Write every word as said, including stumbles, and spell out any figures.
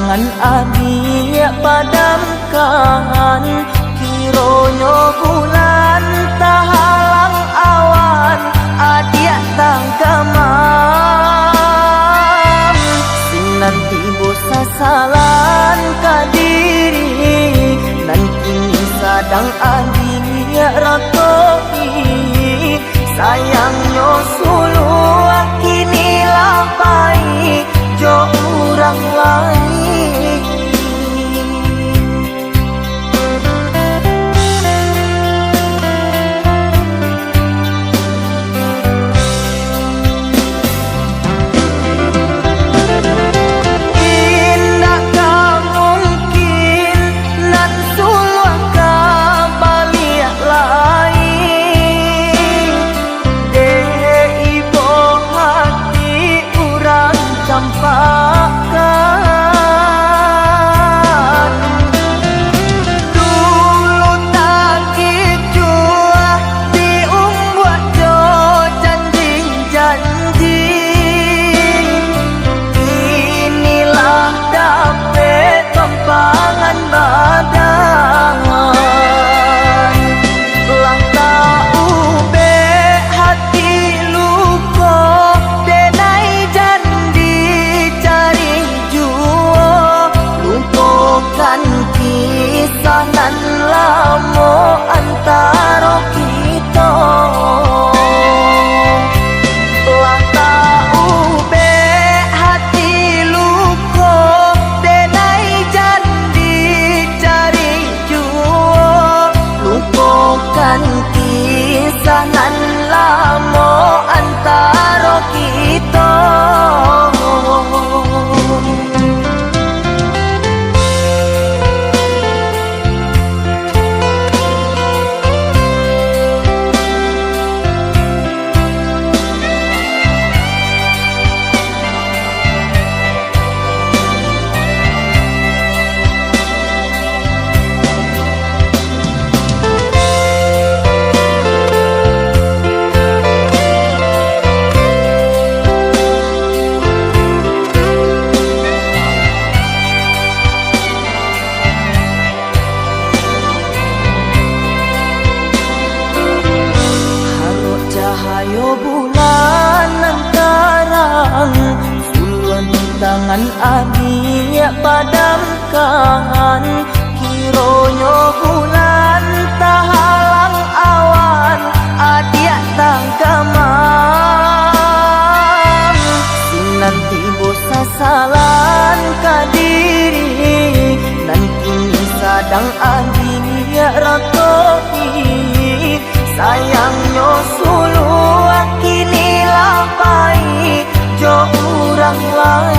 Adiak padamkan, kironyo bulan tahalang awan, adiak tangkamam. Sinan tibo sasalan ka diri, nan kini sadang adiak rakoi. Sayangnyo suluah kini lah pai jo urang lain. Indak ka mungkin nan suluah ka baliak lai. Dek ibo hati urang campakkan. Dulu takicuah diumbuak jo janji-janji. Kini lah dapek tumpangan badan. Lah taubek hati luko, denai jan dicari juo. Lupokan kisah nan lamo antaro kito. Lah taubek hati luko, denai jan dicari juo. Lupokan kisah nan lamo antaro kito. Harok cahayo bulan nan tarang, suluah tangan adiak padamkan. Kironyo bulan tahalang awan, adiak tangkamam. Sinan tibo sasalan ka diri, nan kini sadang adiak rakoi. Sayangnyo suluah kini lah pai jo urang lain.